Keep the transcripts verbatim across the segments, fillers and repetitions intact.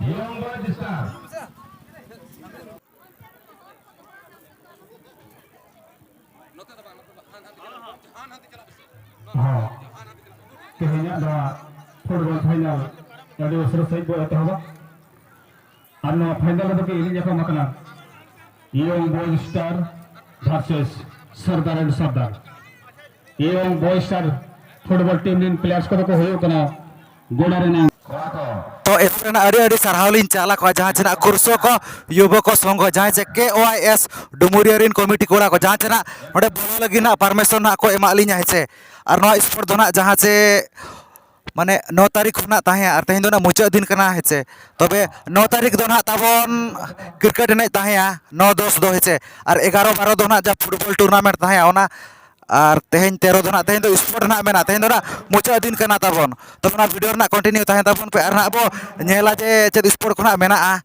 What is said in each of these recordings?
Young Boy Star. ᱦᱚᱸ᱾ ᱛᱮᱦᱮᱧᱟᱜ ᱱᱚᱣᱟ ᱯᱷᱩᱴᱵᱚᱞ ᱯᱷᱟᱭᱱᱟᱞ ᱟᱹᱰᱤ ᱩᱥᱟᱹᱨᱟ ᱥᱟᱺᱦᱤᱡ ᱵᱚ ᱮᱛᱚᱦᱚᱵᱟ᱾ ᱟᱨ ᱱᱚᱣᱟ ᱯᱷᱟᱭᱱᱟᱞ ᱨᱮᱫᱚ ᱠᱤᱱ ᱧᱟᱯᱟᱢ ᱟᱠᱟᱱᱟ Young Boy Star versus Sardar and Sardar. Young Boy Star football team ᱨᱮᱱ ᱯᱞᱮᱭᱟᱨᱥ ᱠᱚᱫᱚ ᱠᱚ ᱦᱩᱭᱩᱜ ᱠᱟᱱᱟ ᱜᱚᱰᱟ ᱨᱮᱱᱟᱜ ᱠᱚᱲᱟ ᱠᱚ᱾ ᱛᱚ ᱮᱛᱚᱦᱚᱵ ᱨᱮᱱᱟᱜ ᱟᱹᱰᱤ ᱟᱹᱰᱤ ᱥᱟᱨᱦᱟᱣ ᱞᱤᱧ ᱪᱟᱞ ᱟᱠᱚᱣᱟ, ᱡᱟᱦᱟᱸ ᱪᱮᱱᱟᱜ ᱠᱨᱩᱥᱚᱠ ᱭᱩᱵᱚᱠ ᱥᱚᱝᱜᱷᱚ, ᱡᱟᱦᱟᱸᱭ ᱪᱮ ᱠᱮ ᱳ ᱟᱭ ᱮᱥ ᱰᱩᱢᱩᱨᱤᱭᱟᱹ ᱨᱮᱱ ᱠᱚᱢᱤᱴᱤ ᱠᱚᱲᱟ ᱠᱚ, ᱡᱟᱦᱟᱸ ᱪᱮᱱᱟᱜ ᱱᱚᱰᱮ ᱵᱚᱞᱚ ᱞᱟᱹᱜᱤᱫ ᱱᱟᱜ ᱯᱟᱨᱢᱤᱥᱚᱱ ᱱᱟᱜ ᱠᱚ ᱮᱢᱟᱜ ᱞᱤᱧᱟ, ᱦᱮᱸ ᱪᱮ᱾ ᱟᱨ ᱱᱚᱣᱟ ᱥᱯᱳᱨᱴ ᱫᱚ ᱱᱟᱜ ᱡᱟᱦᱟᱸ ᱪᱮ ᱢᱟᱱᱮ ᱱᱚ ᱛᱟᱹᱨᱤᱠᱷ ᱠᱷᱚᱱᱟᱜ ᱛᱟᱦᱮᱸᱭᱟ ᱟᱨ ᱛᱮᱦᱮᱧ ᱫᱚ ᱱᱟᱜ ᱢᱩᱪᱟᱹᱫ ᱫᱤᱱ ᱠᱟᱱᱟ, ᱦᱮᱸ ᱪᱮ᱾ ᱛᱚᱵᱮ ᱱᱚ ᱛᱟᱹᱨᱤᱠᱷ ᱫᱚ ᱱᱟᱜ ᱛᱟᱵᱚᱱ ᱠᱨᱤᱠᱮᱴ ᱮᱱᱮᱡ ᱛᱟᱦᱮᱸᱭᱟ ᱱᱚ ᱫᱚᱥ ᱫᱚ, ᱦᱮᱸ ᱪᱮ᱾ ᱟᱨ ᱮᱜᱟᱨᱚ ᱵᱟᱨᱚ ᱫᱚ ᱱᱟᱜ ᱡᱟ ᱯᱷᱩᱴᱵᱚᱞ ᱴᱩᱨᱱᱟᱢᱮᱱᱴ ᱛᱟᱦᱮᱸᱭᱟ ᱚᱱᱟ, ᱟᱨ ᱛᱮᱦᱮᱧ ᱛᱮᱨᱚ ᱫᱚ ᱱᱟᱜ, ᱛᱮᱦᱮᱧ ᱫᱚ ᱥᱯᱳᱨᱴ ᱱᱟᱜ ᱢᱮᱱᱟᱜᱼᱟ, ᱛᱮᱦᱮᱧ ᱫᱚ ᱱᱟᱜ ᱢᱩᱪᱟᱹᱫ ᱫᱤᱱ ᱠᱟᱱᱟ ᱛᱟᱵᱚᱱ᱾ ᱛᱚᱵᱮ ᱚᱱᱟ ᱵᱷᱤᱰᱤᱭᱳ ᱨᱮᱱᱟᱜ ᱠᱚᱱᱴᱤᱱᱤᱭᱩ ᱛᱟᱦᱮᱸ ᱛᱟᱵᱚᱱ ᱯᱮ ᱟᱨ ᱱᱟᱜ ᱵᱚ ᱧᱮᱞᱟ ᱡᱮ ᱪᱮᱫ ᱥᱯᱳᱨᱴ ᱠᱷᱚᱱᱟᱜ ᱢᱮᱱᱟᱜᱼᱟ᱾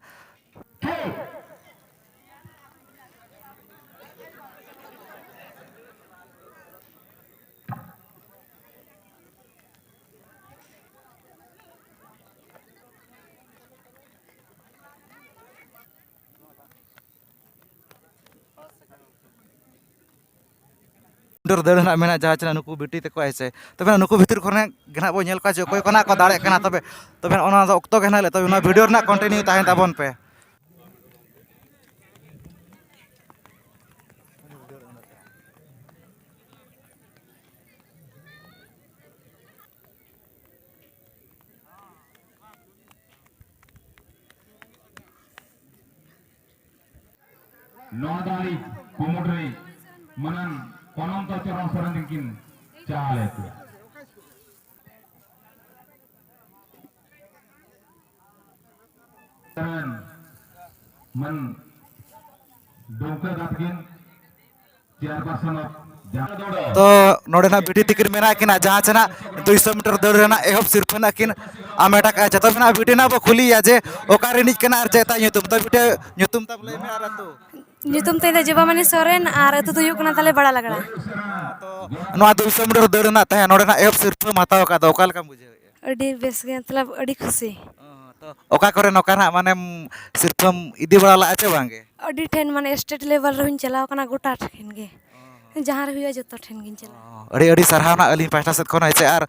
ᱫᱟᱹᱲ ᱨᱮᱱᱟᱜ ᱢᱮᱱᱟᱜᱼᱟ, ᱡᱟᱦᱟᱸ ᱪᱮ ᱱᱩᱠᱩ ᱵᱤᱴᱤ ᱛᱟᱠᱚ ᱦᱮᱸ ᱥᱮ᱾ ᱛᱚᱵᱮ ᱱᱩᱠᱩ ᱵᱷᱤᱛᱤᱨ ᱠᱷᱚᱱ ᱜᱮ ᱱᱟᱦᱟᱜ ᱵᱚᱱ ᱧᱮᱞ ᱠᱚᱣᱟ ᱡᱮ ᱚᱠᱚᱭ ᱠᱚ ᱱᱟᱦᱟᱜ ᱠᱚ ᱫᱟᱲᱮᱜ ᱠᱟᱱᱟ᱾ ᱛᱚᱵᱮ, ᱛᱚᱵᱮ ᱚᱱᱟ ᱫᱚ ᱚᱠᱛᱚ ᱜᱮ ᱱᱟᱦᱟᱜ ᱞᱟᱹᱭ, ᱛᱚᱵᱮ ᱱᱚᱣᱟ ᱵᱷᱤᱰᱤᱭᱳ ᱨᱮᱱᱟᱜ ᱠᱚᱱᱴᱤᱱᱤᱭᱩ ᱛᱟᱦᱮᱱ ᱛᱟᱵᱚᱱ ᱯᱮ᱾ ᱱᱚᱣᱟ ᱫᱚ ᱟᱹᱰᱤ ᱠᱩᱢᱩᱴ ᱨᱮ ᱢᱟᱱᱟᱱ ᱚᱱᱚᱱᱛᱚ ᱪᱚᱨᱚᱱ ᱥᱚᱨᱮᱱ ᱛᱟᱹᱠᱤᱱ ᱪᱟᱞ ᱮᱫ ᱠᱚᱣᱟ᱾ ᱢᱟᱱ ᱰᱩᱢᱠᱟ ᱜᱟᱛᱜᱤᱱ ᱪᱮᱭᱟᱨᱯᱟᱨᱥᱚᱱ ᱚᱯ ᱡᱟᱦᱟᱸ ᱫᱚ ᱛᱚ ᱱᱚᱰᱮ ᱱᱟᱜ ᱵᱤᱴᱤ ᱛᱤᱠᱤᱱ ᱢᱮᱱᱟᱜ ᱠᱤᱱᱟ, ᱡᱟᱦᱟᱸ ᱪᱮ ᱱᱟᱜ ᱫᱩᱭᱥᱚ ᱢᱤᱴᱟᱨ ᱫᱟᱹᱲ ᱨᱮᱱᱟᱜ ᱮᱦᱚᱵ ᱥᱤᱨᱯᱟᱹ ᱱᱟᱜ ᱠᱤᱱ ᱟᱢᱮᱴ ᱟᱠᱟᱫᱼᱟ᱾ ᱡᱚᱛᱚ ᱠᱷᱚᱱᱟᱜ ᱵᱤᱴᱤ ᱱᱟᱜ ᱵᱚ ᱠᱩᱞᱤᱭᱮᱭᱟ ᱡᱮ ᱚᱠᱟ ᱨᱤᱱᱤᱡ ᱠᱟᱱᱟ ᱟᱨ ᱪᱮᱫ ᱛᱟᱭ ᱧᱩᱛᱩᱢ᱾ ᱛᱚ ᱵᱤᱴᱤ, ᱧᱩᱛᱩᱢ ᱛᱟᱢ ᱞᱟᱹᱭ ᱢᱮ ᱟᱨ ᱟᱹᱛᱩ᱾ ᱧᱩᱛᱩᱢ ᱛᱤᱧ ᱫᱚ ᱡᱚᱵᱟᱢᱚᱱᱤ ᱥᱚᱨᱮᱱ ᱟᱨ ᱟᱹᱛᱩ ᱫᱚ ᱦᱩᱭᱩᱜ ᱠᱟᱱᱟ ᱛᱟᱞᱮ ᱵᱟᱲᱟ ᱞᱟᱜᱽᱲᱟ᱾ ᱛᱚ ᱱᱚᱣᱟ ᱫᱩᱭᱥᱚ ᱢᱤᱴᱟᱨ ᱫᱟᱹᱲ ᱨᱮᱱᱟᱜ ᱛᱟᱦᱮᱸ, ᱱᱚᱰᱮ ᱱᱟᱜ ᱮᱦᱚᱵ ᱥᱤᱨᱯᱟᱹᱢ ᱦᱟᱛᱟᱣ ᱟᱠᱟᱫ ᱫᱚ, ᱚᱠᱟ ᱞᱮᱠᱟᱢ ᱵᱩᱡᱷᱟᱹᱣᱮᱫᱼᱟ? ᱟᱹᱰᱤ ᱵᱮᱥ ᱜᱮ, ᱢᱚᱛᱞᱚᱵ ᱟᱹᱰᱤ ᱠᱷᱩᱥᱤ᱾ ᱚ, ᱛᱚ ᱚᱠᱟ ᱠᱚᱨᱮ ᱱᱚᱝᱠᱟ ᱱᱟᱜ ᱢᱟᱱᱮᱢ ᱥᱤᱨᱯᱟᱹᱢ ᱤᱫᱤ ᱵᱟᱲᱟ ᱞᱟᱜᱼᱟ ᱪᱮ ᱵᱟᱝ ᱜᱮ? ᱟᱹᱰᱤ ᱴᱷᱮᱱ, ᱢᱟᱱᱮ ᱥᱴᱮᱴ ᱞᱮᱵᱮᱞ ᱨᱮᱦᱚᱸᱧ ᱪᱟᱞᱟᱣ ᱠᱟᱱᱟ, ᱜᱚᱴᱟ ᱴᱷᱮᱱ ᱜᱮ᱾ ᱡᱟᱦᱟᱸ ᱨᱮ ᱦᱩᱭᱩᱜᱼᱟ ᱡᱚᱛᱚ ᱴᱷᱮᱱ ᱜᱤᱧ ᱪᱟᱞᱟᱜᱼᱟ᱾ ᱚ, ᱟᱹᱰᱤ ᱟᱹᱰᱤ ᱥᱟᱨᱦᱟᱣ ᱱᱟᱜ ᱟᱹᱞᱤᱧ ᱯᱟᱦᱴᱟ ᱥᱮᱫ ᱠᱷᱚᱱ ᱦᱚᱸ᱾ ᱦᱮᱸ ᱥᱮ, ᱟᱨ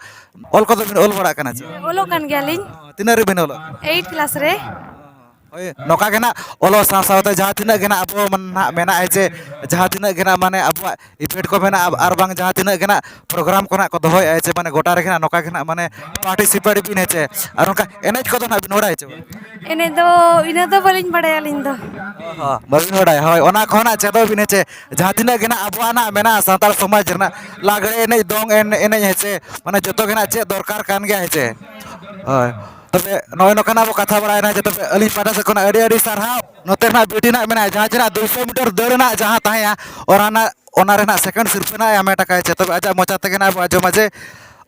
ᱚᱞ ᱠᱚᱫᱚ ᱵᱤᱱ ᱚᱞ ᱵᱟᱲᱟᱜ ᱠᱟᱱᱟ ᱪᱮ? ᱚᱞᱚᱜ ᱠᱟᱱ ᱜᱮᱭᱟᱞᱤᱧ᱾ ᱚ, ᱛᱤᱱᱟᱹᱜ ᱨᱮᱵᱤᱱ ᱚᱞᱚᱜ ᱠᱟᱱᱟ? ᱮᱭᱤᱴ ᱠᱞᱟᱥ ᱨᱮ᱾ ᱦᱳᱭ, ᱱᱚᱝᱠᱟ ᱜᱮ ᱱᱟᱜ ᱚᱞᱚᱜ ᱥᱟᱶ ᱥᱟᱶᱛᱮ ᱡᱟᱦᱟᱸ ᱛᱤᱱᱟᱹᱜ ᱜᱮ ᱱᱟᱜ ᱟᱵᱚ ᱢᱟᱱ-, ᱱᱟᱜ ᱢᱮᱱᱟᱜᱼᱟ ᱡᱮ ᱡᱟᱦᱟᱸ ᱛᱤᱱᱟᱹᱜ ᱜᱮ ᱱᱟᱜ ᱢᱟᱱᱮ ᱟᱵᱚᱣᱟᱜ ᱤᱵᱷᱮᱱᱴ ᱠᱚ ᱢᱮᱱᱟᱜᱼᱟ ᱟᱨ ᱵᱟᱝ ᱡᱟᱦᱟᱸ ᱛᱤᱱᱟᱹᱜ ᱜᱮ ᱱᱟᱜ ᱯᱨᱳᱜᱨᱟᱢ ᱠᱚ ᱱᱟᱜ ᱠᱚ ᱫᱚᱦᱚᱭᱮᱫᱼᱟ ᱡᱮ ᱢᱟᱱᱮ ᱜᱚᱴᱟ ᱨᱮᱜᱮ ᱱᱟᱜ ᱱᱚᱝᱠᱟ ᱜᱮ ᱱᱟᱜ ᱢᱟᱱᱮ ᱯᱟᱨᱴᱤᱥᱤᱯᱮᱴ ᱵᱤᱱ ᱦᱮᱸ ᱪᱮ᱾ ᱟᱨ ᱚᱱᱠᱟ ᱮᱱᱮᱡ ᱠᱚᱫᱚ ᱱᱟᱜ ᱵᱤᱱ ᱵᱟᱲᱟᱭᱟ ᱪᱮ ᱵᱟᱝ? ᱮᱱᱮᱡ ᱫᱚ ᱤᱱᱟᱹ ᱫᱚ ᱵᱟᱹᱞᱤᱧ ᱵᱟᱲᱟᱭᱟ ᱟᱹᱞᱤᱧ ᱫᱚ᱾ ᱚ, ᱵᱟᱹᱵᱤᱱ ᱵᱟᱲᱟᱭᱟ? ᱦᱳᱭ, ᱚᱱᱟ ᱠᱚᱦᱚᱸ ᱱᱟᱜ ᱪᱮᱫᱚᱜ ᱵᱤᱱ ᱦᱮᱸ ᱪᱮ᱾ ᱡᱟᱦᱟᱸ ᱛᱤᱱᱟᱹᱜ ᱜᱮ ᱱᱟᱜ ᱟᱵᱚᱣᱟᱜ ᱱᱟᱜ ᱢᱮᱱᱟᱜᱼᱟ ᱥᱟᱱᱛᱟᱲ ᱥᱚᱢᱟᱡᱽ ᱨᱮᱱᱟᱜ ᱞᱟᱜᱽᱲᱮ ᱮᱱᱮᱡ, ᱫᱚᱝ ᱮᱱ-, ᱮᱱᱮᱡ ᱦᱮᱸ ᱪᱮ, ᱢᱟᱱᱮ ᱡᱚᱛᱚ ᱜᱮ ᱱᱟᱜ ᱪᱮᱫ ᱫᱚᱨᱠᱟᱨ ᱠᱟᱱ ᱜᱮᱭᱟ ᱦᱮᱸ ᱪᱮ᱾ ᱦᱳᱭ, ᱛᱚᱵᱮ ᱱᱚᱜᱼᱚᱭ ᱱᱚᱝᱠᱟᱱᱟᱜ ᱵᱚ ᱠᱟᱛᱷᱟ ᱵᱟᱲᱟᱭᱮᱱᱟ ᱡᱮ ᱛᱚᱵᱮ ᱟᱹᱞᱤᱧ ᱯᱟᱦᱴᱟ ᱥᱮᱫ ᱠᱷᱚᱱᱟᱜ ᱟᱹᱰᱤ ᱟᱹᱰᱤ ᱥᱟᱨᱦᱟᱣ᱾ ᱱᱚᱛᱮ ᱨᱮᱱᱟᱜ ᱵᱤᱴᱤ ᱱᱟᱜ ᱢᱮᱱᱟᱜᱼᱟ, ᱡᱟᱦᱟᱸ ᱪᱮ ᱱᱟᱜ ᱫᱩᱭᱥᱚ ᱢᱤᱴᱟᱨ ᱫᱟᱹᱲ ᱨᱮᱱᱟᱜ ᱡᱟᱦᱟᱸ ᱛᱟᱦᱮᱸᱭᱟ, ᱚᱱᱟ ᱨᱮᱱᱟᱜ, ᱚᱱᱟ ᱨᱮᱱᱟᱜ ᱥᱮᱠᱮᱱᱰ ᱥᱤᱨᱯᱟᱹ ᱱᱟᱜ ᱮ ᱦᱟᱢᱮᱴ ᱟᱠᱟᱫᱼᱟ ᱪᱮ᱾ ᱛᱚᱵᱮ ᱟᱡᱟᱜ ᱢᱚᱪᱟ ᱛᱮᱜᱮ ᱱᱟᱜ ᱵᱚ ᱟᱸᱡᱚᱢᱟ ᱡᱮ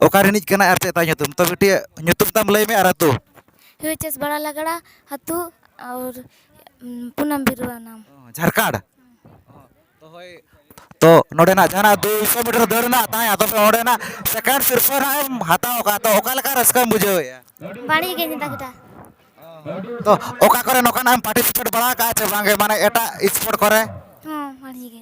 ᱚᱠᱟ ᱨᱤᱱᱤᱡ ᱠᱟᱱᱟᱭ ᱟᱨ ᱪᱮᱫ ᱛᱟᱭ ᱧᱩᱛᱩᱢ᱾ ᱛᱚ ᱵᱤᱴᱤ, ᱧᱩᱛᱩᱢ ᱛᱟᱢ ᱞᱟᱹᱭ ᱢᱮ ᱟᱨ ᱟᱹᱛᱩ᱾ ᱦᱩᱭᱩᱪᱮᱥ ᱵᱟᱲᱟ ᱞᱟᱜᱽᱲᱟ ᱟᱹᱛᱩ ᱟᱨ, ᱩᱢ, ᱯᱩᱱᱟᱢ ᱵᱤᱨᱩᱣᱟ ᱱᱟᱢ᱾ ᱚ, ᱡᱷᱟᱨᱠᱷᱟᱸᱰ᱾ ᱛᱚ ᱦᱳᱭ, ᱛᱚ ᱱᱚᱰᱮᱱᱟᱜ ᱡᱟᱦᱟᱱᱟᱜ ᱫᱩᱭᱥᱚ ᱢᱤᱴᱟᱨ ᱫᱟᱹᱲ ᱨᱮᱱᱟᱜ ᱛᱟᱦᱮᱸ, ᱟᱫᱚ ᱱᱚᱰᱮᱱᱟᱜ ᱥᱮᱠᱮᱱᱰ ᱥᱤᱨᱯᱟᱹ ᱱᱟᱜ ᱮᱢ ᱦᱟᱛᱟᱣ ᱟᱠᱟᱫ, ᱛᱚ ᱚᱠᱟ ᱞᱮᱠᱟ ᱨᱟᱹᱥᱠᱟᱹᱢ ᱵᱩᱡᱷᱟᱹᱣᱮᱫᱼᱟ? ᱵᱟᱹᱲᱤᱡ ᱜᱮ ᱧᱤᱫᱟᱹ ᱠᱮᱫᱟ᱾ ᱛᱚ ᱚᱠᱟ ᱠᱚᱨᱮ ᱱᱚᱝᱠᱟᱱᱟᱜ ᱮᱢ ᱯᱟᱨᱴᱤᱥᱤᱯᱮᱴ ᱵᱟᱲᱟ ᱟᱠᱟᱫᱼᱟ ᱪᱮ ᱵᱟᱝᱜᱮ, ᱢᱟᱱᱮ ᱮᱴᱟᱜ ᱥᱯᱳᱨᱴ ᱠᱚᱨᱮ? ᱦᱚᱸ, ᱵᱟᱹᱲᱤᱡ ᱜᱮ᱾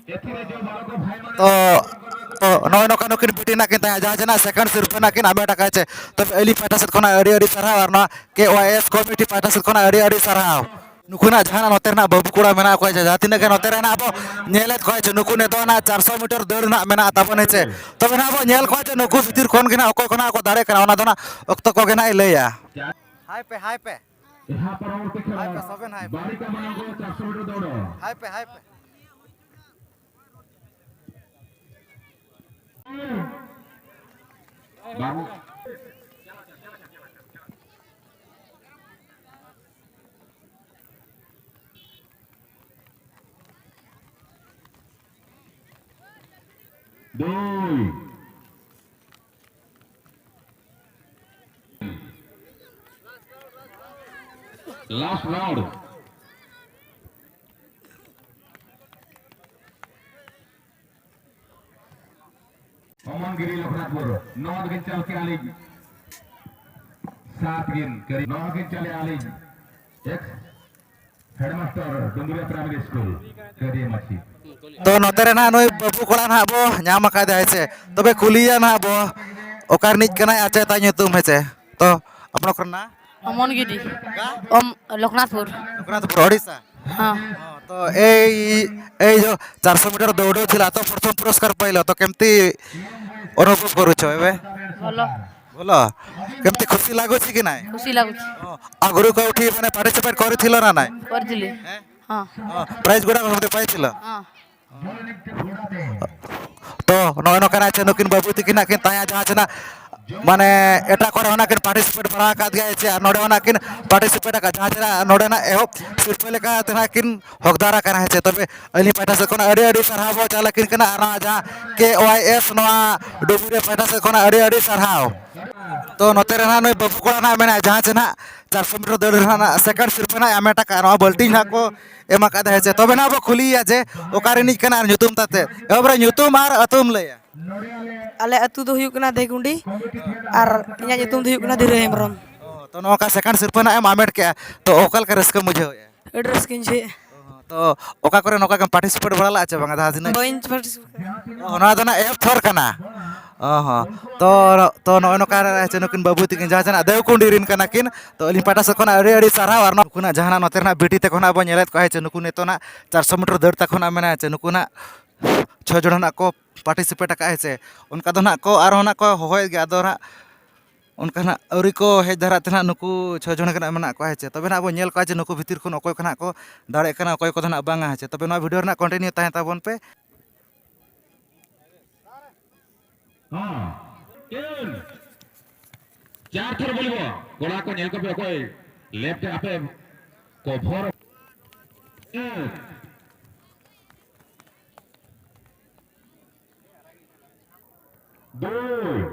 ᱛᱚ ᱛᱚ ᱱᱚᱜᱼᱚᱭ ᱱᱚᱝᱠᱟ ᱱᱩᱠᱤᱱ ᱵᱤᱴᱤ ᱱᱟᱜ ᱠᱤᱱ ᱛᱟᱦᱮᱸ, ᱡᱟᱦᱟᱸ ᱡᱮ ᱱᱟᱜ ᱥᱮᱠᱮᱱᱰ ᱥᱤᱨᱯᱟᱹ ᱱᱟᱜ ᱠᱤᱱ ᱟᱢᱮᱴ ᱟᱠᱟᱫ ᱪᱮ᱾ ᱛᱚᱵᱮ ᱟᱹᱞᱤᱧ ᱯᱟᱦᱴᱟ ᱥᱮᱫ ᱠᱷᱚᱱᱟᱜ ᱟᱹᱰᱤ ᱟᱹᱰᱤ ᱥᱟᱨᱦᱟᱣ ᱟᱨ ᱱᱚᱣᱟ ᱠᱮ ᱣᱟᱭ ᱮᱥ ᱠᱚᱢᱤᱴᱤ ᱯᱟᱦᱴᱟ ᱥᱮᱫ ᱠᱷᱚᱱᱟᱜ ᱟᱹᱰᱤ ᱟᱹᱰᱤ ᱥᱟᱨᱦᱟᱣ᱾ ᱱᱩᱠᱩ ᱱᱟᱜ ᱡᱟᱦᱟᱸ ᱱᱟᱜ ᱱᱚᱛᱮ ᱨᱮᱱᱟᱜ ᱵᱟᱹᱵᱩ ᱠᱚᱲᱟ ᱢᱮᱱᱟᱜ ᱠᱚᱣᱟ, ᱡᱟᱦᱟᱸ ᱛᱤᱱᱟᱹᱜ ᱜᱮ ᱱᱚᱛᱮ ᱨᱮ ᱱᱟᱜ ᱵᱚ ᱧᱮᱞᱮᱫ ᱠᱚᱣᱟ ᱡᱮ ᱱᱩᱠᱩ ᱱᱤᱛᱚᱜ ᱱᱟᱜ ᱪᱟᱨᱥᱚ ᱢᱤᱴᱟᱨ ᱫᱟᱹᱲ ᱱᱟᱜ ᱢᱮᱱᱟᱜ ᱛᱟᱵᱚᱱ ᱦᱮᱸ ᱪᱮ᱾ ᱛᱚᱵᱮ ᱱᱟᱜ ᱵᱚ ᱧᱮᱞ ᱠᱚᱣᱟ ᱡᱮ ᱱᱩᱠᱩ ᱵᱷᱤᱛᱤᱨ ᱠᱷᱚᱱ ᱜᱮ ᱱᱟᱜ ᱚᱠᱚᱭ ᱠᱚ ᱱᱟᱜ ᱠᱚ ᱫᱟᱲᱮ ᱠᱟᱱᱟ, ᱚᱱᱟ ᱫᱚ ᱱᱟᱜ ᱚᱠᱛᱚ ᱠᱚᱜᱮ ᱱᱟᱜ ᱮ ᱞᱟᱹᱭᱟ᱾ ᱦᱟᱭ ᱯᱮ, ᱦᱟᱭ ᱯᱮ᱾ ᱦᱟᱭ ᱯᱮ, ᱥᱚᱵᱮᱱ ᱦᱟᱭ ᱯᱮ᱾ ᱦᱟᱭ ᱯᱮ, ᱦᱟᱭ ᱯᱮ᱾ ᱵᱟᱹᱵᱩ᱾ ᱫᱩᱭ᱾ Last round. ᱚᱢᱚᱱᱜᱤᱨᱤ ᱞᱚᱠᱷᱱᱟᱛᱷᱯᱩᱨ, ᱱᱚᱣᱟ ᱫᱚᱵᱤᱱ ᱪᱟᱞ ᱠᱮᱜᱼᱟ ᱞᱤᱧ᱾ ᱥᱟᱛ ᱜᱮᱱ ᱠᱟᱹᱨᱤ, ᱱᱚᱣᱟ ᱫᱚᱵᱤᱱ ᱪᱟᱞᱮᱜᱼᱟ ᱞᱤᱧ᱾ ᱮᱠᱥ ᱦᱮᱰᱢᱟᱥᱴᱟᱨ ᱰᱩᱢᱵᱩᱨᱤᱭᱟ ᱯᱨᱟᱭᱢᱟᱨᱤ ᱥᱠᱩᱞ, ᱠᱟᱹᱨᱤᱭᱟ ᱢᱟᱹᱡᱷᱤ᱾ ᱛᱚ ᱱᱚᱛᱮ ᱨᱮ ᱱᱟᱦᱟᱜ ᱱᱩᱭ ᱵᱟᱹᱵᱩ ᱠᱚᱲᱟ ᱱᱟᱦᱟᱜ ᱵᱚ ᱧᱟᱢ ᱟᱠᱟᱫᱮᱭᱟ, ᱦᱮᱸ ᱥᱮ᱾ ᱛᱚᱵᱮ ᱠᱩᱞᱤᱭᱮᱭᱟ ᱱᱟᱦᱟᱜ ᱵᱚ, ᱚᱠᱟ ᱨᱤᱱᱤᱡ ᱠᱟᱱᱟᱭ ᱟᱨ ᱪᱮᱫ ᱛᱟᱭ ᱧᱩᱛᱩᱢ, ᱦᱮᱸ ᱥᱮ᱾ ᱛᱚ ᱟᱯᱱᱟ ᱠᱚᱨᱮᱱᱟᱜ? ᱚᱢᱚᱱ ᱜᱤᱨᱤ᱾ ᱚᱠᱟ? ᱚᱢ, ᱞᱚᱠᱷᱱᱟᱛᱷᱯᱩᱨ᱾ ᱞᱚᱠᱷᱱᱟᱛᱷᱯᱩᱨ, ᱳᱰᱤᱥᱟ? ᱦᱚᱸ᱾ ᱦᱚᱸ, ᱛᱚ ᱮᱭ, ᱮᱭ ᱡᱚ ᱪᱟᱨᱥᱚ ᱢᱤᱴᱟᱨ ᱫᱟᱹᱣᱲᱟᱹ ᱡᱷᱤᱞᱟ ᱛᱚ ᱯᱨᱚᱛᱷᱚᱢ ᱯᱩᱨᱚᱥᱠᱟᱨ ᱯᱟᱭᱞᱚ, ᱛᱚ ᱠᱮᱢᱛᱤ ᱚᱱᱩᱵᱷᱚᱵ କରୁଛ ଏବେ? ଭଲ। ଭଲ। କେମିତି ଖୁସି ଲାଗୁଛି କି ନାଇଁ? ଖୁସି ଲାଗୁଛି। ହଁ, ଆଗରୁ କୋଉଠି ମାନେ ପାର୍ଟିସିପେଟ କରିଥିଲ ନା ନାଇଁ? କରିଥିଲି। ହେଁ? ହଁ। ହଁ, ପ୍ରାଇଜ ଗୁଡାକ ସମସ୍ତେ ପାଇଥିଲ? ହଁ। ᱛᱚ ᱱᱚᱜᱼᱚᱭ ᱱᱚᱝᱠᱟᱱᱟᱜ ᱪᱮ ᱱᱩᱠᱤᱱ ᱵᱟᱹᱵᱩ ᱛᱤᱠᱤᱱᱟᱜ ᱠᱤᱱ ᱛᱟᱦᱮᱸ ᱡᱟᱦᱟᱸ ᱪᱮ ᱱᱟᱜ ᱢᱟᱱᱮ ᱮᱴᱟᱜ ᱠᱚᱨᱮ ᱦᱚᱸ ᱱᱟᱜ ᱠᱤᱱ ᱯᱟᱨᱴᱤᱥᱤᱯᱮᱴ ᱵᱟᱲᱟ ᱟᱠᱟᱫ ᱜᱮᱭᱟ ᱪᱮ, ᱟᱨ ᱱᱚᱰᱮ ᱦᱚᱸ ᱱᱟᱜ ᱠᱤᱱ ᱯᱟᱨᱴᱤᱥᱤᱯᱮᱴ ᱟᱠᱟᱫ ᱡᱟᱦᱟᱸ ᱪᱮ ᱱᱟᱜ ᱱᱚᱰᱮᱱᱟᱜ ᱮᱦᱚᱵ ᱥᱤᱨᱯᱟᱹ ᱞᱮᱠᱟ ᱛᱮ ᱱᱟᱜ ᱠᱤᱱ ᱦᱚᱠᱫᱟᱨ ᱟᱠᱟᱱᱟ ᱦᱮᱸ ᱪᱮ᱾ ᱛᱚᱵᱮ ᱟᱹᱞᱤᱧ ᱯᱟᱦᱴᱟ ᱥᱮᱫ ᱠᱷᱚᱱᱟᱜ ᱟᱹᱰᱤ ᱟᱹᱰᱤ ᱥᱟᱨᱦᱟᱣ ᱵᱚ ᱪᱟᱞ ᱟᱹᱠᱤᱱ ᱠᱟᱱᱟ, ᱟᱨ ᱱᱚᱣᱟ ᱡᱟᱦᱟᱸ ᱠᱮ ᱣᱟᱭ ᱮᱥ ᱱᱚᱣᱟ ᱰᱩᱢᱩᱨᱤᱭᱟᱹ ᱯᱟᱦᱴᱟ ᱥᱮᱫ ᱠᱷᱚᱱᱟᱜ ᱟᱹᱰᱤ ᱟᱹᱰᱤ ᱥᱟᱨᱦᱟᱣ᱾ ᱛᱚ ᱱᱚᱛᱮ ᱨᱮ ᱱᱟᱜ ᱱᱩᱭ ᱵᱟᱹᱵᱩ ᱠᱚᱲᱟ ᱱᱟᱜ ᱢᱮᱱᱟᱭᱟ ᱡᱟᱦᱟᱸ ᱪᱮ ᱱᱟᱜ ᱪᱟᱨᱥᱚ ᱢᱤᱴᱟᱨ ᱫᱟᱹᱲ ᱨᱮ ᱱᱟᱜ ᱥᱮᱠᱮᱱᱰ ᱥᱤᱨᱯᱟᱹ ᱱᱟᱜ ᱮ ᱦᱟᱢᱮᱴ ᱟᱠᱟᱫᱼᱟ, ᱱᱚᱣᱟ ᱵᱟᱹᱞᱴᱤᱱ ᱱᱟᱜ ᱠᱚ ᱮᱢ ᱟᱠᱟᱫᱟ ᱦᱮᱸ ᱪᱮ᱾ ᱛᱚᱵᱮ ᱱᱟᱜ ᱵᱚ ᱠᱩᱞᱤᱭᱮᱭᱟ ᱡᱮ ᱚᱠᱟ ᱨᱤᱱᱤᱡ ᱠᱟᱱᱟ ᱟᱨ ᱧᱩᱛᱩᱢ ᱛᱟᱛᱮ᱾ ᱮᱦᱚᱵ ᱨᱮ ᱧᱩᱛᱩᱢ ᱟᱨ ᱟᱹᱛᱩᱢ ᱞᱟᱹᱭᱟ᱾ ᱟᱞᱮ ᱟᱹᱛᱩ ᱫᱚ ᱦᱩᱭᱩᱜ ᱠᱟᱱᱟ ᱫᱮᱜᱩᱱᱰᱤ ᱟᱨ ᱤᱧᱟᱹᱜ ᱧᱩᱛᱩᱢ ᱫᱚ ᱦᱩᱭᱩᱜ ᱠᱟᱱᱟ ᱫᱷᱤᱨᱟᱹ ᱦᱮᱢᱵᱨᱚᱢ᱾ ᱚ, ᱛᱚ ᱱᱚᱝᱠᱟ ᱥᱮᱠᱮᱱᱰ ᱥᱤᱨᱯᱟᱹ ᱱᱟᱜ ᱮᱢ ᱦᱟᱢᱮᱴ ᱠᱮᱜᱼᱟ, ᱛᱚ ᱚᱠᱟ ᱞᱮᱠᱟ ᱨᱟᱹᱥᱠᱟᱹᱢ ᱵᱩᱡᱷᱟᱹᱣᱮᱫᱼᱟ? ᱟᱹᱰᱤ ᱨᱟᱹᱥᱠᱟᱹᱧ ᱵᱩᱡᱷᱟᱹᱣᱮᱫᱼᱟ᱾ ᱚ, ᱛᱚ ᱚᱠᱟ ᱠᱚᱨᱮ ᱱᱚᱝᱠᱟ ᱜᱮᱢ ᱯᱟᱨᱴᱤᱥᱤᱯᱮᱴ ᱵᱟᱲᱟ ᱞᱟᱜᱼᱟ ᱪᱮ ᱵᱟᱝᱟ? ᱡᱟᱦᱟᱸ ᱛᱤᱱᱟᱹᱜ ᱵᱟᱹᱧ ᱯᱟᱨᱴᱤᱥᱤᱯᱮᱴ ᱠᱟᱱᱟ᱾ ᱚ, ᱱᱚᱣᱟ ᱫᱚ ᱱᱟᱜ ᱮᱦᱚᱵ ᱛᱷᱚᱨ ᱠᱟᱱᱟ᱾ ᱚ ᱦᱚᱸ᱾ ᱛᱚ ᱛᱚ ᱱᱚᱜᱼᱚᱭ ᱱᱚᱝᱠᱟ ᱪᱮ ᱱᱩᱠᱤᱱ ᱵᱟᱹᱵᱩ ᱛᱟᱹᱠᱤᱱ ᱡᱟᱦᱟᱸ ᱛᱤᱱᱟᱹᱜ ᱫᱮᱣᱠᱩᱸᱰᱤ ᱨᱮᱱ ᱠᱟᱱᱟ ᱠᱤᱱ, ᱛᱚ ᱟᱹᱞᱤᱧ ᱯᱟᱦᱴᱟ ᱥᱮᱫ ᱠᱷᱚᱱᱟᱜ ᱟᱹᱰᱤ ᱟᱹᱰᱤ ᱥᱟᱨᱦᱟᱣ᱾ ᱟᱨ ᱱᱩᱠᱩᱱᱟᱜ ᱡᱟᱦᱟᱱᱟᱜ ᱱᱚᱛᱮ ᱨᱮᱱᱟᱜ ᱵᱤᱴᱤ ᱛᱟᱠᱚ ᱱᱟᱜ ᱵᱚᱱ ᱧᱮᱞᱮᱫ ᱠᱚᱣᱟ, ᱦᱮᱸ ᱪᱮ, ᱱᱩᱠᱩ ᱱᱤᱛᱚᱜ ᱱᱟᱜ ᱪᱟᱨᱥᱚ ᱢᱤᱴᱟᱨ ᱫᱟᱹᱲ ᱛᱟᱠᱚ ᱱᱟᱜ ᱢᱮᱱᱟᱜᱼᱟ ᱪᱮ, ᱱᱩᱠᱩ ᱱᱟᱜ ᱪᱷᱚ ᱡᱚᱱ ᱱᱟᱜ ᱠᱚ ᱯᱟᱨᱴᱤᱥᱤᱯᱮᱴ ᱟᱠᱟᱫᱼᱟ, ᱦᱮᱸ ᱪᱮ᱾ ᱚᱱᱠᱟ ᱫᱚ ᱱᱟᱜ ᱠᱚ ᱟᱨᱦᱚᱸ ᱱᱟᱜ ᱠᱚ ᱦᱚᱦᱚᱭᱮᱫ ᱜᱮᱭᱟ, ᱟᱫᱚ ᱱᱟᱜ ᱚᱱᱠᱟ ᱱᱟᱜ ᱟᱹᱣᱨᱤ ᱠᱚ ᱦᱮᱡ ᱫᱷᱟᱨᱟᱜ ᱛᱮ ᱱᱟᱜ ᱱᱩᱠᱩ ᱪᱷᱚ ᱡᱚᱱ ᱜᱮ ᱱᱟᱜ ᱢᱮᱱᱟᱜ ᱠᱚᱣᱟ, ᱦᱮᱸ ᱪᱮ᱾ ᱛᱚᱵᱮ ᱱᱟᱜ ᱵᱚᱱ ᱧᱮᱞ ᱠᱚᱣᱟ ᱡᱮ ᱱᱩᱠᱩ ᱵᱷᱤᱛᱤᱨ ᱠᱷᱚᱱ ᱚᱠᱚᱭ ᱠᱚ ᱱᱟᱜ ᱠᱚ ᱫᱟᱲᱮᱭᱟᱜ ᱠᱟᱱᱟ, ᱚᱠᱚᱭ ᱠᱚᱫᱚ ᱱᱟᱜ ᱵᱟᱝᱟ, ᱦᱮᱸ ᱪᱮ᱾ ᱛᱚᱵᱮ ᱱᱚᱣᱟ ᱵᱷᱤᱰᱤᱭᱳ ᱨᱮᱱᱟᱜ ᱠᱚᱱᱴᱤᱱᱤᱭᱩ ᱛᱟᱦᱮᱸ ᱛᱟᱵᱚᱱ ᱯᱮ᱾ ᱦᱚᱸ᱾ ᱪᱟᱨ ᱛᱷᱚᱨ ᱵᱚᱞᱤᱵᱚ᱾ ᱠᱚᱲᱟ ᱠᱚ ᱧᱮᱞ ᱠᱚᱯᱮ, ᱚᱠᱚᱭ ᱞᱮᱯᱷᱴ ᱟᱯᱮ ᱠᱚᱵᱷᱚᱨ᱾ ᱫᱩᱭ,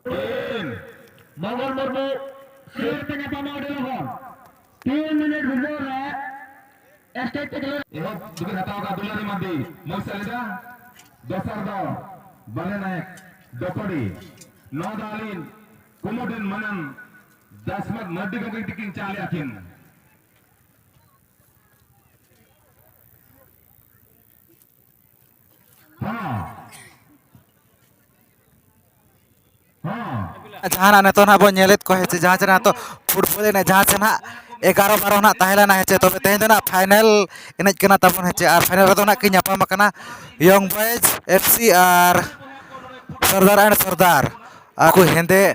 ᱛᱤᱱ᱾ ᱢᱚᱝᱜᱚᱞ ᱢᱩᱨᱢᱩ ᱥᱤᱨ ᱛᱮ ᱧᱟᱯᱟᱢᱟ ᱟᱹᱰᱤ ᱞᱚᱜᱚᱱ᱾ ᱛᱤᱱ ᱢᱤᱱᱤᱴ ᱵᱷᱤᱛᱤᱨ ᱨᱮ ᱥᱴᱮᱡ ᱛᱮ ᱠᱷᱮᱞᱳᱰ᱾ ᱮᱦᱚᱵ ᱫᱚᱠᱤᱱ ᱦᱟᱛᱟᱣ ᱠᱟᱜ ᱫᱩᱞᱟᱨᱤ ᱢᱟᱨᱰᱤ, ᱢᱚᱭᱥᱟᱞᱤᱫᱟ᱾ ᱫᱚᱥᱟᱨ ᱫᱚ ᱵᱟᱞᱮ ᱱᱟᱭᱮᱠ, ᱰᱚᱯᱟᱰᱤ᱾ ᱱᱚᱣᱟ ᱫᱚ ᱟᱹᱞᱤᱧ ᱠᱩᱢᱩᱴᱤᱱ ᱢᱟᱱᱟᱱ ᱫᱟᱥᱢᱟᱛ ᱢᱟᱨᱰᱤ ᱜᱚᱢᱠᱮ ᱛᱤᱠᱤᱱ ᱪᱟᱞᱮ ᱟᱹᱠᱤᱱ᱾ ᱦᱚᱸ᱾ ᱦᱚᱸ᱾ ᱡᱟᱦᱟᱱᱟᱜ ᱱᱤᱛᱚᱜ ᱱᱟᱦᱟᱜ ᱵᱚᱱ ᱧᱮᱞᱮᱫ ᱠᱚᱣᱟ, ᱦᱮᱸ ᱪᱮ, ᱡᱟᱦᱟᱸ ᱪᱮ ᱱᱟᱦᱟᱜ ᱱᱤᱛᱚᱜ ᱯᱷᱩᱴᱵᱚᱞ ᱮᱱᱮᱡ, ᱡᱟᱦᱟᱸ ᱪᱮ ᱱᱟᱦᱟᱜ ᱮᱜᱟᱨᱚ ᱵᱟᱨᱚ ᱱᱟᱦᱟᱜ ᱛᱟᱦᱮᱸ ᱞᱮᱱᱟ, ᱦᱮᱸ ᱪᱮ, ᱛᱚᱵᱮ ᱛᱮᱦᱮᱧ ᱫᱚ ᱱᱟᱦᱟᱜ ᱯᱷᱟᱭᱱᱮᱞ ᱮᱱᱮᱡ ᱠᱟᱱᱟ ᱛᱟᱵᱚᱱ, ᱦᱮᱸ ᱪᱮ, ᱟᱨ ᱯᱷᱟᱭᱱᱮᱞ ᱨᱮᱫᱚ ᱱᱟᱦᱟᱜ ᱠᱤᱱ ᱧᱟᱯᱟᱢ ᱟᱠᱟᱱᱟ ᱭᱚᱝ ᱵᱚᱭᱮᱡᱽ ᱮᱯᱷ ᱥᱤ ᱟᱨ ᱥᱚᱨᱫᱟᱨ ᱮᱱᱰ ᱥᱚᱨᱫᱟᱨ᱾ ᱟᱨ ᱠᱚ ᱦᱮᱸᱫᱮ,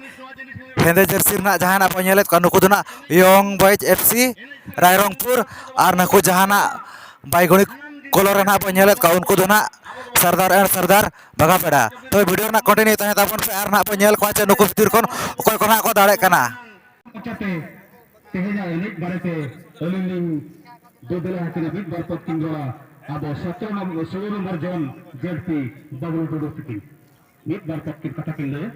ᱦᱮᱸᱫᱮ ᱡᱟᱹᱨᱥᱤ ᱨᱮᱱᱟᱜ ᱡᱟᱦᱟᱱᱟᱜ ᱵᱚᱱ ᱧᱮᱞᱮᱫ ᱠᱚᱣᱟ, ᱱᱩᱠᱩ ᱫᱚ ᱱᱟᱦᱟᱜ ᱭᱚᱝ ᱵᱚᱭᱮᱡᱽ ᱮᱯᱷ ᱥᱤ ᱨᱟᱭᱨᱚᱝᱯᱩᱨ, ᱟᱨ ᱱᱩᱠᱩ ᱡᱟᱦᱟᱱᱟᱜ ᱵᱟᱭᱜᱚᱱᱤ ᱠᱚᱞᱚᱨ ᱨᱮ ᱱᱟᱦᱟᱜ ᱵᱚᱱ ᱧᱮᱞᱮᱫ ᱠᱚᱣᱟ, ᱩᱱᱠᱩ ᱫᱚ ᱱᱟᱦᱟᱜ ᱥᱚᱨᱫᱟᱨ ᱮᱱᱰ ᱥᱚᱨᱫᱟᱨ ᱵᱟᱜᱟᱯᱮᱲᱟ᱾ ᱛᱚᱵᱮ ᱵᱷᱤᱰᱤᱭᱳ ᱨᱮᱱᱟᱜ ᱠᱚᱱᱴᱤᱱᱤᱭᱩ ᱛᱟᱦᱮᱸ ᱛᱟᱵᱚᱱ ᱯᱮ ᱟᱨ ᱱᱟᱦᱟᱜ ᱵᱚᱱ ᱧᱮᱞ ᱠᱚᱣᱟ ᱡᱮ ᱱᱩᱠᱩ ᱵᱷᱤᱛᱤᱨ ᱠᱷᱚᱱ ᱚᱠᱚᱭ ᱠᱚ ᱱᱟᱦᱟᱜ ᱠᱚ ᱫᱟᱲᱮᱜ ᱠᱟᱱᱟ᱾ ᱢᱚᱪᱟᱛᱮ ᱛᱮᱦᱮᱧᱟᱜ ᱮᱱᱮᱡ ᱵᱟᱨᱮᱛᱮ ᱟᱹᱞᱤᱧ ᱞᱤᱧ ᱫᱮᱵᱮᱞᱟ ᱟᱹᱠᱤᱱᱟ ᱢᱤᱫ ᱵᱟᱨ ᱯᱚᱫ ᱠᱤᱱ ᱨᱚᱲᱟ᱾ ᱟᱵᱚ ᱥᱚᱛᱨᱚ ᱱᱚᱢᱵᱚᱨ, ᱥᱳᱞᱳ ᱱᱚᱢᱵᱚᱨ ᱡᱚᱱ ᱡᱮᱰ ᱯᱤ ᱵᱟᱵᱞᱩ ᱴᱩᱰᱩ ᱛᱤᱠᱤᱱ ᱢᱤᱫ ᱵᱟᱨ ᱯᱚᱫ ᱠᱤᱱ ᱠᱟᱛᱷᱟ ᱠᱤᱱ ᱞᱟᱹᱭᱟ,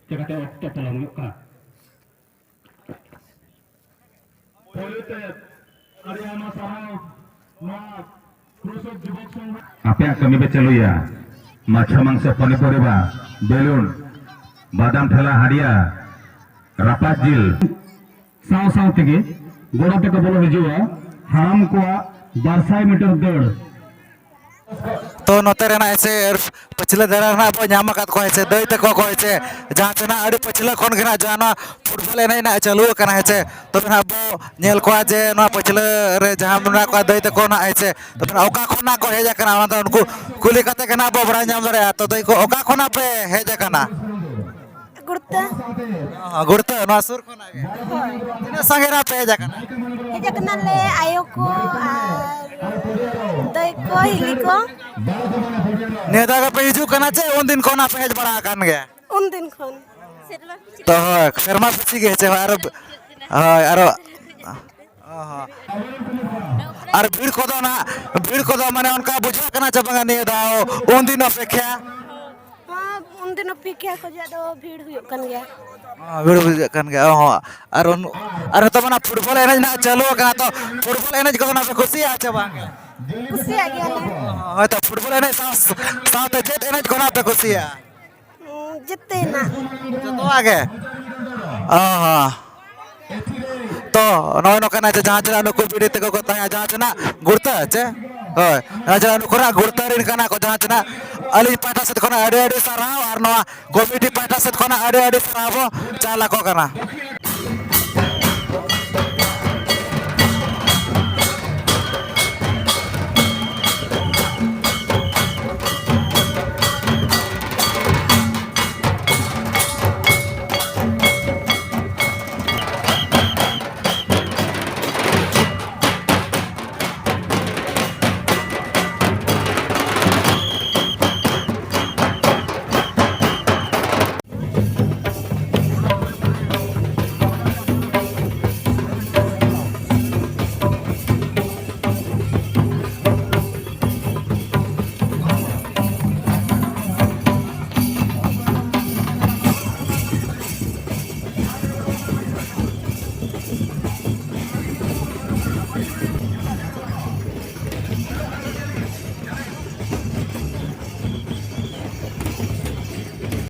ᱪᱮᱠᱟᱛᱮ ᱚᱠᱛᱚ ᱯᱚᱞᱚᱢ ᱦᱩᱭᱩᱜ ᱠᱟᱱᱟ᱾ ᱯᱳᱭᱞᱳ ᱛᱮ ᱟᱹᱰᱤ ᱟᱭᱢᱟ ᱥᱟᱨᱦᱟᱣ ᱱᱚᱣᱟ ᱠᱨᱩᱥᱚᱠ ᱡᱩᱵᱚᱠ ᱥᱚᱝᱜᱷ᱾ ᱟᱯᱮᱭᱟᱜ ᱠᱟᱹᱢᱤ ᱯᱮ ᱪᱟᱹᱞᱩᱭᱟ, ᱢᱟᱪᱷᱟ ᱢᱟᱝᱥᱚ, ᱯᱟᱹᱱᱤ ᱯᱚᱨᱤᱵᱟ, ᱵᱮᱞᱩᱱ, ᱵᱟᱫᱟᱢ ᱴᱷᱮᱞᱟ, ᱦᱟᱸᱰᱤᱭᱟ, ᱨᱟᱯᱟᱜ ᱡᱤᱞ᱾ ᱥᱟᱶ ᱥᱟᱶ ᱛᱮᱜᱮ ᱜᱚᱲᱚ ᱛᱮᱠᱚ ᱵᱚᱞᱚ ᱦᱤᱡᱩᱜᱼᱟ᱾ ᱦᱟᱲᱟᱢ ᱠᱚᱣᱟᱜ ᱵᱟᱨ ᱥᱟᱭ ᱢᱤᱴᱟᱨ ᱫᱟᱹᱲ᱾ ᱛᱚ ᱱᱚᱛᱮ ᱨᱮᱱᱟᱜ ᱦᱮᱸᱥᱮ ᱯᱟᱹᱪᱷᱞᱟᱹ ᱫᱷᱟᱨᱮ ᱨᱮᱱᱟᱜ ᱵᱚ ᱧᱟᱢ ᱟᱠᱟᱫ ᱠᱚᱣᱟ ᱦᱮᱸᱥᱮ, ᱫᱟᱹᱭ ᱛᱟᱠᱚ ᱠᱚ ᱦᱮᱸᱥᱮ, ᱡᱟᱦᱟᱸ ᱥᱮ ᱱᱟᱜ ᱟᱹᱰᱤ ᱯᱟᱹᱪᱷᱞᱟᱹ ᱠᱷᱚᱱ ᱜᱮ ᱱᱟᱜ ᱡᱟᱦᱟᱸ ᱱᱚᱣᱟ ᱯᱷᱩᱴᱵᱚᱞ ᱮᱱᱮᱡ ᱱᱟᱜ ᱪᱟᱹᱞᱩ ᱟᱠᱟᱱᱟ ᱦᱮᱸᱥᱮ᱾ ᱛᱚᱵᱮ ᱱᱟᱜ ᱵᱚ ᱧᱮᱞ ᱠᱚᱣᱟ ᱡᱮ ᱱᱚᱣᱟ ᱯᱟᱹᱪᱷᱞᱟᱹ ᱨᱮ ᱡᱟᱦᱟᱸ ᱢᱮᱱᱟᱜ ᱠᱚᱣᱟ ᱫᱟᱹᱭ ᱛᱟᱠᱚ ᱱᱟᱜ ᱦᱮᱸᱥᱮ, ᱛᱚᱵᱮ ᱱᱟᱜ ᱚᱠᱟ ᱠᱷᱚᱱᱟᱜ ᱠᱚ ᱦᱮᱡ ᱟᱠᱟᱱᱟ, ᱚᱱᱟ ᱫᱚ ᱩᱱᱠᱩ ᱠᱩᱞᱤ ᱠᱟᱛᱮ ᱜᱮ ᱱᱟᱜ ᱵᱚ ᱵᱟᱲᱟᱭ ᱧᱟᱢ ᱫᱟᱲᱮᱭᱟᱜᱼᱟ᱾ ᱛᱚ ᱫᱟᱹᱭ ᱠᱚ, ᱚᱠᱟ ᱠᱷᱚᱱᱟᱜ ᱯᱮ ᱦᱮᱡ ᱟᱠᱟᱱᱟ? ᱜᱩᱲᱛᱟᱹ᱾ ᱚ, ᱜᱩᱲᱛᱟᱹ, ᱱᱚᱣᱟ ᱥᱩᱨ ᱠᱷᱚᱱᱟᱜ ᱜᱮ? ᱦᱳᱭ᱾ ᱛᱤᱱᱟᱹᱜ ᱥᱟᱸᱜᱮ ᱱᱟᱜ ᱯᱮ ᱦᱮᱡ ᱟᱠᱟᱱᱟ? ᱦᱮᱡ ᱟᱠᱟᱱᱟᱞᱮ ᱟᱭᱳ ᱠᱚ ᱟᱨ ᱫᱟᱹᱭ ᱠᱚ, ᱦᱤᱞᱤ ᱠᱚ᱾ ᱱᱤᱭᱟᱹ ᱫᱷᱟᱣ ᱜᱮᱯᱮ ᱦᱤᱡᱩᱜ ᱠᱟᱱᱟ ᱪᱮ ᱩᱱᱫᱤᱱ ᱠᱷᱚᱱᱟᱜ ᱯᱮ ᱦᱮᱡ ᱵᱟᱲᱟ ᱟᱠᱟᱱ ᱜᱮᱭᱟ? ᱩᱱᱫᱤᱱ ᱠᱷᱚᱱ᱾ ᱛᱚ ᱦᱳᱭ, ᱥᱮᱨᱢᱟ ᱯᱤᱪᱷᱤ ᱜᱮ ᱪᱮ? ᱦᱳᱭ, ᱟᱨᱚ, ᱦᱳᱭ, ᱟᱨᱚ, ᱚ ᱦᱚᱸ᱾ ᱟᱨ ᱵᱷᱤᱲ ᱠᱚᱫᱚ ᱱᱟᱜ, ᱵᱷᱤᱲ ᱠᱚᱫᱚ ᱢᱟᱱᱮ ᱚᱱᱠᱟ ᱵᱩᱡᱷᱟᱹᱜ ᱠᱟᱱᱟ ᱪᱮ ᱵᱟᱝᱟ ᱱᱤᱭᱟᱹ ᱫᱷᱟᱣ ᱩᱱᱫᱤᱱ ᱚᱯᱮᱠᱷᱟ? ᱦᱚᱸ, ᱩᱱᱫᱤᱱ ᱚᱯᱮᱠᱷᱟ ᱠᱷᱚᱡᱟᱜ ᱫᱚ ᱵᱷᱤᱲ ᱦᱩᱭᱩᱜ ᱠᱟᱱ ᱜᱮᱭᱟ᱾ ᱦᱚᱸ, ᱵᱷᱤᱲ ᱵᱩᱡᱷᱟᱹᱜ ᱠᱟᱱ ᱜᱮᱭᱟ᱾ ᱚ ᱦᱚᱸ᱾ ᱟᱨ ᱩᱱ-, ᱟᱨ ᱱᱤᱛᱚᱜ ᱢᱟ ᱱᱟᱜ ᱯᱷᱩᱴᱵᱚᱞ ᱮᱱᱮᱡ ᱱᱟᱜ ᱪᱟᱹᱞᱩ ᱟᱠᱟᱱᱟ, ᱛᱚ ᱯᱷᱩᱴᱵᱚᱞ ᱮᱱᱮᱡ ᱠᱚᱫᱚ ᱱᱟᱜ ᱯᱮ ᱠᱩᱥᱤᱭᱟᱜᱼᱟ ᱪᱮ ᱵᱟᱝ? ᱠᱩᱥᱤᱭᱟᱜ ᱜᱮᱭᱟᱞᱮ᱾ ᱦᱳᱭ, ᱛᱚ ᱯᱷᱩᱴᱵᱚᱞ ᱮᱱᱮᱡ ᱥᱟᱶ, ᱥᱟᱶᱛᱮ ᱪᱮᱫ ᱮᱱᱮᱡ ᱠᱚ ᱱᱟᱜ ᱯᱮ ᱠᱩᱥᱤᱭᱟᱜᱼᱟ? ᱩᱸ, ᱡᱮᱛᱮᱱᱟᱜ᱾ ᱡᱚᱛᱚᱣᱟᱜ ᱜᱮ? ᱚ ᱦᱚᱸ᱾ ᱛᱚ ᱱᱚᱜᱼᱚᱭ ᱱᱚᱝᱠᱟᱱᱟᱜ ᱡᱮ ᱡᱟᱦᱟᱸ ᱛᱤᱱᱟᱹᱜ ᱱᱩᱠᱩ ᱵᱤᱰᱤ ᱛᱮᱠᱚ ᱠᱚ ᱛᱟᱦᱮᱸ, ᱡᱟᱦᱟᱸ ᱛᱤᱱᱟᱹᱜ ᱜᱩᱲᱛᱟᱹ ᱪᱮ? ᱦᱳᱭ, ᱡᱟᱦᱟᱸ ᱛᱤᱱᱟᱹᱜ ᱱᱩᱠᱩ ᱱᱟᱜ ᱜᱩᱲᱛᱟᱹ ᱨᱮᱱ ᱠᱟᱱᱟ ᱠᱚ, ᱡᱟᱦᱟᱸ ᱛᱤᱱᱟᱹᱜ ᱟᱹᱞᱤᱧ ᱯᱟᱦᱴᱟ ᱥᱮᱫ ᱠᱷᱚᱱᱟᱜ ᱟᱹᱰᱤ ᱟᱹᱰᱤ ᱥᱟᱨᱦᱟᱣ ᱟᱨ ᱱᱚᱣᱟ ᱠᱚᱢᱤᱴᱤ ᱯᱟᱦᱴᱟ ᱥᱮᱫ ᱠᱷᱚᱱᱟᱜ ᱟᱹᱰᱤ ᱟᱹᱰᱤ ᱥᱟᱨᱦᱟᱣ ᱵᱚ ᱪᱟᱞ ᱟᱠᱚ ᱠᱟᱱᱟ᱾